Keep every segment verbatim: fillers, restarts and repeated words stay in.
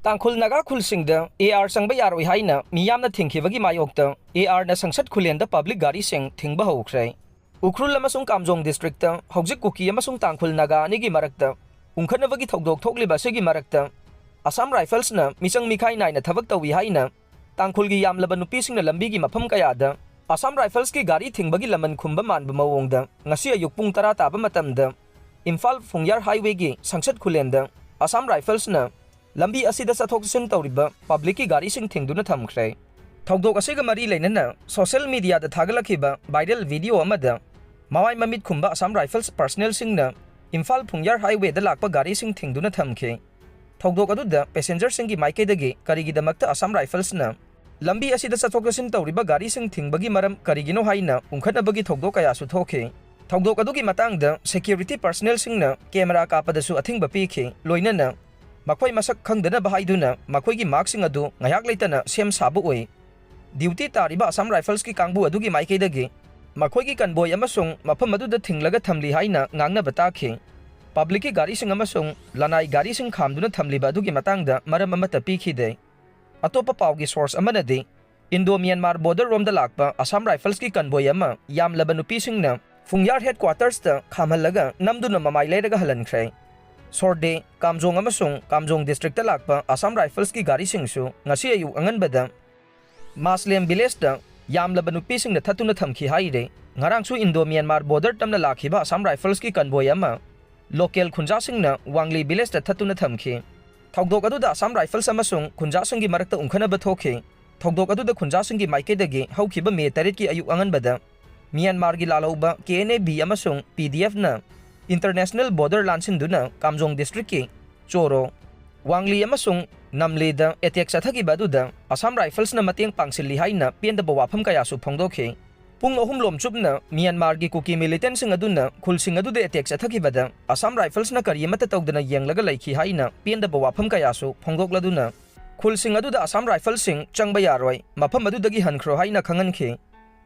Tangkhul Naga ꯈꯨꯜꯁꯤꯡꯗ A R ꯆꯪꯕ ꯌꯥꯔꯣꯏ ꯍꯥꯏꯅ ꯃꯤꯌꯥꯝꯅ ꯊꯤꯡꯈꯤꯕꯒꯤ ꯃꯥꯌꯣꯛꯇ ꯑꯦ ꯑꯥꯔꯅ ꯁꯪꯁꯠ ꯈꯨꯂꯦꯟꯗ ꯄꯕ꯭ꯂꯤꯛ ꯒꯥꯔꯤꯁꯤꯡ ꯊꯤꯡꯕ ꯍꯧꯈ꯭ꯔꯦ꯫ ꯎꯈ꯭ꯔꯨꯜ ꯑꯃꯁꯨꯡ ꯀꯥꯝꯖꯣꯡ ꯗꯤꯁꯇ꯭ꯔꯤꯛꯇ ꯍꯧꯖꯤꯛ ꯀꯨꯀꯤ ꯑꯃꯁꯨꯡ ꯇꯥꯡꯈꯨꯜ ꯅꯥꯒꯥ ꯑꯅꯤꯒꯤ ꯃꯔꯛꯇ ꯎꯪꯈꯠꯅꯕꯒꯤ ꯊꯧꯗꯣꯛ ꯊꯣꯛꯂꯤꯕ ꯑꯁꯤꯒꯤ ꯃꯔꯛꯇ ꯑꯁꯥꯝ ꯔꯥꯏꯐꯜꯁꯅ ꯃꯤꯆꯪ ꯃꯤꯈꯥꯏ ꯅꯥꯏꯅ ꯊꯕꯛ ꯇꯧꯏ ꯍꯥꯏꯅ ꯇꯥꯡꯈꯨꯜꯒꯤ ꯌꯥꯝꯂꯕ ꯅꯨꯄꯤꯁꯤꯡꯅ ꯂꯝꯕꯤꯒꯤ ꯃꯐꯝ ꯀꯌꯥꯗ ꯑꯁꯥꯝ ꯔꯥꯏꯐꯜꯁꯀꯤ ꯒꯥꯔꯤ ꯊꯤꯡꯕꯒꯤ ꯂꯃꯟ ꯈꯨꯝꯕ ꯃꯥꯟꯕ ꯃꯑꯣꯡꯗ ꯉꯁꯤ ꯑꯌꯨꯛ ꯄꯨꯡ ꯇꯔꯥ ꯇꯥꯕ ꯃꯇꯝꯗ ꯏꯝꯐꯥꯜ ꯐꯨꯡꯌꯥꯔ ꯍꯥꯏꯋꯦꯒꯤ ꯁꯪꯁꯠ ꯈꯨꯂꯦꯟꯗ ꯑꯁꯥꯝ ꯔꯥꯏꯐꯜꯁꯅ ꯂꯝꯕꯤ ꯑꯁꯤꯗ ꯆꯠꯊꯣꯛ ꯆꯠꯁꯤꯟ ꯇꯧꯔꯤꯕ ꯄꯕ꯭ꯂꯤꯛꯀꯤ ꯒꯥꯔꯤꯁꯤꯡ ꯊꯤꯡꯗꯨꯅ ꯊꯝꯈ꯭ꯔꯦ꯫ ꯊꯧꯗꯣꯛ ꯑꯁꯤꯒ ꯃꯔꯤ ꯂꯩꯅꯅ ꯁꯣꯁꯤꯌꯦꯜ ꯃꯤꯗꯤꯌꯥꯗ ꯊꯥꯒꯠꯂꯛꯈꯤꯕ ꯚꯥꯏꯔꯦꯜ ꯚꯤꯗꯤꯑꯣ ꯑꯃꯗ ꯃꯃꯥꯏ ꯃꯃꯤꯠ ꯈꯨꯝꯕ ꯑꯁꯥꯝ ꯔꯥꯏꯐꯜꯁ ꯄꯔꯁꯅꯦꯜꯁꯤꯡꯅ ꯏꯝꯐꯥꯜ ꯐꯨꯡꯌꯥꯔ ꯍꯥꯏꯋꯦꯗ ꯂꯥꯛꯄ ꯒꯥꯔꯤꯁꯤꯡ ꯊꯤꯡꯗꯨꯅ ꯊꯝꯈꯤ꯫ ꯊꯧꯗꯣꯛ ꯑꯗꯨꯗ ꯄꯦꯁꯦꯟꯖꯔꯁꯤꯡꯒꯤ ꯃꯥꯏꯀꯩꯗꯒꯤ ꯀꯔꯤꯒꯤꯗꯃꯛꯇ ꯑꯁꯥꯝ ꯔꯥꯏꯐꯜꯁꯅ ꯂꯝꯕꯤ ꯑꯁꯤꯗ ꯆꯠꯊꯣꯛ ꯆꯠꯁꯤꯟ ꯇꯧꯔꯤꯕ ꯒꯥꯔꯤꯁꯤꯡ ꯊꯤꯡꯕꯒꯤ ꯃꯔꯝ ꯀꯔꯤꯒꯤꯅꯣ ꯍꯥꯏꯅ ꯎꯪꯈꯠꯅꯕꯒꯤ ꯊꯧꯗꯣꯛ ꯀꯌꯥꯁꯨ ꯊꯣꯛꯈꯤ꯫ ꯊꯧꯗꯣꯛ ꯑꯗꯨꯒꯤ ꯃꯇꯥꯡꯗ ꯁꯦꯀ꯭ꯌꯨꯔꯤꯇꯤ ꯄꯔꯁꯅꯦꯜꯁꯤꯡꯅ ꯀꯦꯃꯦꯔꯥ ꯀꯥꯞꯄꯗꯁꯨ ꯑꯊꯤꯡꯕ ꯄꯤꯈꯤ, ꯂꯣꯏꯅꯅ ꯃꯈꯣꯏ ꯃꯁꯛ ꯈꯪꯗꯅꯕ ꯍꯥꯏꯗꯨꯅ ꯃꯈꯣꯏꯒꯤ ꯃꯥꯛꯁꯤꯡ ꯑꯗꯨ ꯉꯥꯏꯍꯥꯛ ꯂꯩꯇꯅ ꯁꯦꯝ ꯁꯥꯕ ꯎꯏ꯫ ꯗ꯭ꯌꯨꯇꯤ ꯇꯥꯔꯤꯕ ꯑꯁꯥꯝ ꯔꯥꯏꯐꯜꯁꯀꯤ ꯀꯥꯡꯕꯨ ꯑꯗꯨꯒꯤ ꯃꯥꯏꯀꯩꯗꯒꯤ ꯃꯈꯣꯏꯒꯤ ꯀꯟꯕꯣꯏ ꯑꯃꯁꯨꯡ ꯃꯐꯝ ꯑꯗꯨꯗ ꯊꯤꯡꯂꯒ ꯊꯝꯂꯤ ꯍꯥꯏꯅ ꯉꯥꯡꯅꯕ ꯇꯥꯈꯤ꯫ ꯄꯕ꯭ꯂꯤꯛꯀꯤ ꯒꯥꯔꯤꯁꯤꯡ ꯑꯃꯁꯨꯡ ꯂꯅꯥꯏ ꯒꯥꯔꯤꯁꯤꯡ ꯈꯥꯝꯗꯨꯅ ꯊꯝꯂꯤꯕ ꯑꯗꯨꯒꯤ ꯃꯇꯥꯡꯗ ꯃꯔꯝ ꯑꯃꯠꯇ ꯄꯤꯈꯤꯗꯦ꯫ ꯑꯇꯣꯞꯄ ꯄꯥꯎꯒꯤ ꯁꯣꯔꯁ ꯑꯃꯅꯗꯤ ꯏꯟꯗꯣ ꯃ꯭ꯌꯥꯟꯃꯥꯔ ꯕꯣꯔꯗꯔ ꯔꯣꯝꯗ ꯂꯥꯛꯄ ꯑꯁꯥꯝ ꯔꯥꯏꯐꯜꯁꯀꯤ ꯀꯟꯕꯣꯏ ꯑꯃ ꯌꯥꯝꯂꯕ ꯅꯨꯄꯤꯁꯤꯡꯅ ꯐꯨꯡꯌꯥꯔ ꯍꯦꯗꯀ꯭ꯋꯥꯇꯔꯁꯇ ꯈꯥꯝꯍꯜꯂꯒ ꯅꯝꯗꯨꯅ ꯃꯃꯥꯏ ꯂꯩꯔꯒ ꯍꯜꯍꯟꯈ꯭ꯔꯦ꯫ ꯁꯣꯔꯗꯦ, ꯀꯥꯝꯖꯣꯡ ꯑꯃꯁꯨꯡ ꯀꯥꯝꯖꯣꯡ ꯗꯤꯁꯇ꯭ꯔꯤꯛꯇ ꯂꯥꯛꯄ ꯑꯁꯥꯝ ꯔꯥꯏꯐꯜꯁꯀꯤ ꯒꯥꯔꯤꯁꯤꯡꯁꯨ ꯉꯁꯤ ꯑꯌꯨꯛ ꯑꯉꯟꯕꯗ ꯃꯥꯁꯂꯦꯝ ꯚꯤꯂꯦꯖꯇ ꯌꯥꯝꯂꯕ ꯅꯨꯄꯤꯁꯤꯡꯅ ꯊꯠꯇꯨꯅ ꯊꯝꯈꯤ ꯍꯥꯏꯔꯦ꯫ ꯉꯔꯥꯡꯁꯨ ꯏꯟꯗꯣ ꯃ꯭ꯌꯥꯟꯃꯥꯔ ꯕꯣꯔꯗꯔ ꯇꯝꯅ ꯂꯥꯛꯈꯤꯕ ꯑꯁꯥꯝ ꯔꯥꯏꯐꯜꯁꯀꯤ ꯀꯟꯕꯣꯏ ꯑꯃ ꯂꯣꯀꯦꯜ ꯈꯨꯟꯖꯥꯁꯤꯡꯅ ꯋꯥꯡꯂꯤ ꯚꯤꯂꯦꯖꯇ ꯊꯠꯇꯨꯅ ꯊꯝꯈꯤ꯫ ꯊꯧꯗꯣꯛ ꯑꯗꯨꯗ ꯑꯁꯥꯝ ꯔꯥꯏꯐꯜꯁ ꯑꯃꯁꯨꯡ ꯈꯨꯟꯖꯥꯁꯤꯡꯒꯤ ꯃꯔꯛꯇ ꯎꯪꯈꯠꯅꯕ ꯊꯣꯛꯈꯤ꯫ ꯊꯧꯗꯣꯛ ꯑꯗꯨꯗ ꯈꯨꯟꯖꯥꯁꯤꯡꯒꯤ ꯃꯥꯏꯀꯩꯗꯒꯤ ꯍꯧꯈꯤꯕ ꯃꯦ ꯇꯔꯦꯠꯀꯤ ꯑꯌꯨꯛ ꯑꯉꯟꯕꯗ ꯃ꯭ꯌꯥꯟꯃꯥꯔꯒꯤ ꯂꯥꯜꯍꯧꯕ ꯀꯦ ꯑꯦꯟ ꯑꯦ ꯕꯤ ꯑꯃꯁꯨꯡ ꯄꯤ ꯗꯤ ꯑꯦꯐꯅ ꯏꯟꯇꯔꯅꯦꯁꯅꯦꯜ ꯕꯣꯔꯗꯔ ꯂꯥꯟꯁꯤꯟꯗꯨꯅ ꯀꯥꯝꯖꯣꯡ ꯗꯤꯁꯇ꯭ꯔꯤꯛꯀꯤ ꯆꯣꯔꯣ, ꯋꯥꯡꯂꯤ ꯑꯃꯁꯨꯡ ꯅꯝꯂꯦꯗ ꯑꯦꯇꯦꯛ ꯆꯠꯊꯈꯤꯕ ꯑꯗꯨꯗ ꯑꯁꯥꯝ ꯔꯥꯏꯐꯜꯁꯅ ꯃꯇꯦꯡ ꯄꯥꯡꯁꯤꯜꯂꯤ ꯍꯥꯏꯅ ꯄꯦꯟꯗꯕ ꯋꯥꯐꯝ ꯀꯌꯥꯁꯨ ꯐꯣꯡꯗꯣꯛꯈꯤ꯫ ꯄꯨꯡ ꯑꯍꯨꯝ ꯂꯣꯝ ꯆꯨꯞꯅ ꯃ꯭ꯌꯥꯟꯃꯥꯔꯒꯤ ꯀꯨꯀꯤ ꯃꯤꯂꯤꯇꯦꯟꯁꯤꯡ ꯑꯗꯨꯅ ꯈꯨꯜꯁꯤꯡ ꯑꯗꯨꯗ ꯑꯦꯇꯦꯛ ꯆꯠꯊꯈꯤꯕꯗ ꯑꯁꯥꯝ ꯔꯥꯏꯐꯜꯁꯅ ꯀꯔꯤ ꯑꯃꯠꯇ ꯇꯧꯗꯅ ꯌꯦꯡꯂꯒ ꯂꯩꯈꯤ ꯍꯥꯏꯅ ꯄꯦꯟꯗꯕ ꯋꯥꯐꯝ ꯀꯌꯥꯁꯨ ꯐꯣꯡꯗꯣꯛꯂꯗꯨꯅ ꯈꯨꯜꯁꯤꯡ ꯑꯗꯨꯗ ꯑꯁꯥꯝ ꯔꯥꯏꯐꯜꯁꯤꯡ ꯆꯪꯕ ꯌꯥꯔꯣꯏ, ꯃꯐꯝ ꯑꯗꯨꯗꯒꯤ ꯍꯟꯈ꯭ꯔꯣ ꯍꯥꯏꯅ ꯈꯪꯍꯟꯈꯤ꯫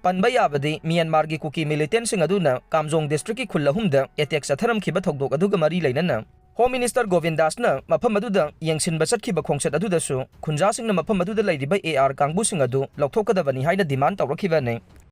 ꯄꯟꯕ ꯌꯥꯕꯗꯤ ꯃ꯭ꯌꯥꯟꯃꯥꯔꯒꯤ ꯀꯨꯀꯤ ꯃꯤꯂꯤꯇꯦꯟꯁꯤꯡ ꯑꯗꯨꯅ ꯀꯥꯝꯖꯣꯡ ꯗꯤꯁꯇ꯭ꯔꯤꯛꯀꯤ ꯈꯨꯜ ꯑꯍꯨꯝꯗ ꯑꯦꯇꯦꯛ ꯆꯠꯊꯔꯝꯈꯤꯕ ꯊꯧꯗꯣꯛ ꯑꯗꯨꯒ ꯃꯔꯤ ꯂꯩꯅꯅ ꯍꯣꯝ ꯃꯤꯅꯤꯁꯇꯔ ꯒꯣꯕꯤꯟꯗꯥꯁꯅ ꯃꯐꯝ ꯑꯗꯨꯗ ꯌꯦꯡꯁꯤꯟꯕ ꯆꯠꯈꯤꯕ ꯈꯣꯡꯆꯠ ꯑꯗꯨꯗꯁꯨ ꯈꯨꯟꯖꯥꯁꯤꯡꯅ ꯃꯐꯝ ꯑꯗꯨꯗ ꯂꯩꯔꯤꯕ AR ꯀꯥꯡꯕꯨꯁꯤꯡ ꯑꯗꯨ ꯂꯧꯊꯣꯛꯀꯗꯕꯅꯤ ꯍꯥꯏꯅ ꯗꯤꯃꯥꯟ ꯇꯧꯔꯛꯈꯤꯕꯅꯤ꯫